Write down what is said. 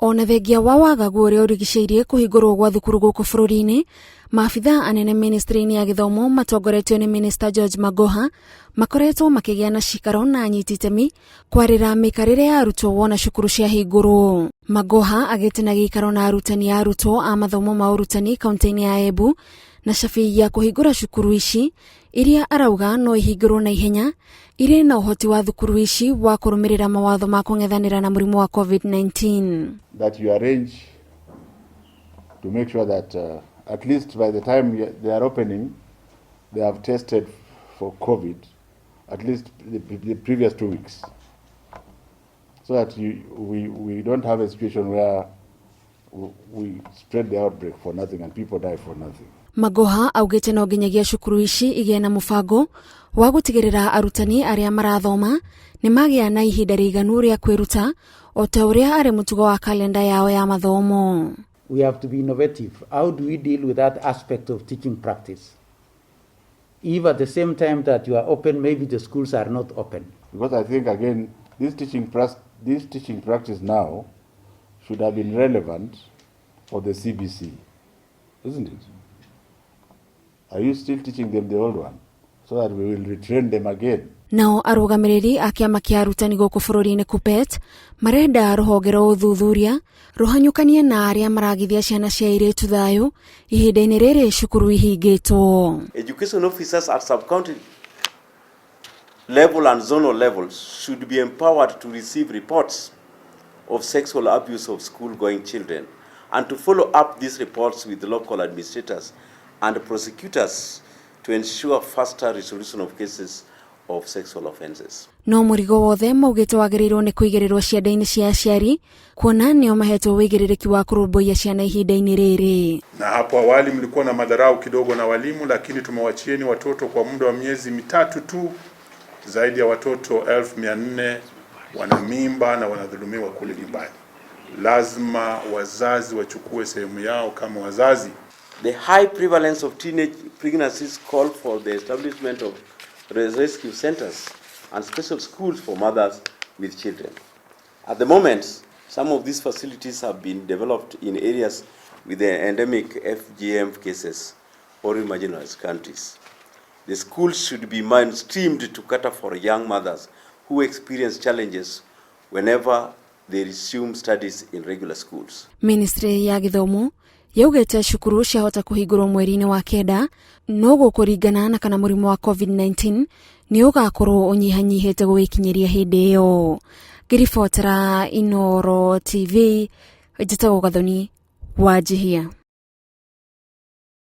Ona thengia wa wagagu ũrĩa ũrigicĩirie kũhingũrwo gwa thukuru gũkũ bũrũri-inĩ, maabitha anene ministry-inĩ ya gĩthomo matongoretio nĩ Minister George Magoha makoretwo makĩgĩa na cikaro na anyiti itemi kwarĩra mĩikarĩre ya arutwo wona cukuru ciahingũrwo. Magoha agĩte na gĩikaro na arutani a arutwo a mathomo ma ũrutani kaunti-inĩ ya Embu na cabi ya kũhingũra cukuru ici iria arauga no ihingũrwo na ihenya irĩ na ũhoti wa thukuru ici wa kũrũmĩrĩra mawatho ma kũng'ethanĩra na mũrimũ wa COVID-19. That you arrange to make sure that at least by the time they are opening, they have tested for COVID at least the previous 2 weeks. So that we don't have a situation where we spread the outbreak for nothing and people die for nothing. Magoha augĩte no nginyagia cukuru ici igĩe na mũbango wa gũtigĩrĩra arutani arĩa marathoma nĩ magĩa na ihinda rĩiganu rĩa kwĩruta o ta ũrĩa arĩ mũtugo wa kalenda yao ya mathomo. We have to be innovative. How do we deal with that aspect of teaching practice? If at the same time that you are open, maybe the schools are not open. Because I think, again, this teaching practice now should have been relevant for the CBC, isn't it? Are you still teaching them the old one? So that we will retrain them again. Nao arũgamĩrĩri a kĩama kĩa arutani gũkũ bũrũri-inĩ KUPPET marenda rũhonge rwa ũthuthuria rũhanyũkanie na arĩa maragithia ciana cia airĩtu thayũ ihinda-inĩ rĩrĩ cukuru ihingĩtwo. Education officers at sub-county level and zonal levels should be empowered to receive reports of sexual abuse of school-going children and to follow up these reports with local administrators and prosecutors to ensure faster resolution of cases of sexual offenses. No mũrigo wothe maugĩte wagĩrĩirwo nĩ kũigĩrĩrwo ciande-inĩ cia aciari kuona nĩo mahetwo wĩigĩrĩrĩki wa kũrũmbũiya ciana ihinda-inĩ rĩrĩ. Na hapo awali mlikuwa na madharau kidogo na walimu, lakini tumewachieni watoto kwa muda wa miezi 3 tu, zaidi ya watoto 400,000 wana mimba na wanadhulumiwa kule nyumbani. Lazima wazazi wachukue sehemu yao kama wazazi. The high prevalence of teenage pregnancies call for the establishment of rescue centers and special schools for mothers with children. At the moment, some of these facilities have been developed in areas with the endemic FGM cases or in marginalized countries. The schools should be mainstreamed to cater for young mothers who experience challenges whenever they resume studies in regular schools. Ministry ya gĩthomo yaugĩte cukuru ciahota kũhingũrwo mweri-inĩ wa kenda no gũkũringana na kana mũrimũ wa COVID-19 nĩ ũgakorwo ũnyihanyihĩte gũgĩkinyĩria hĩndĩ ĩyo. Ngĩribotera Inooro TV, njĩtagwo Gathoni Wanjihia.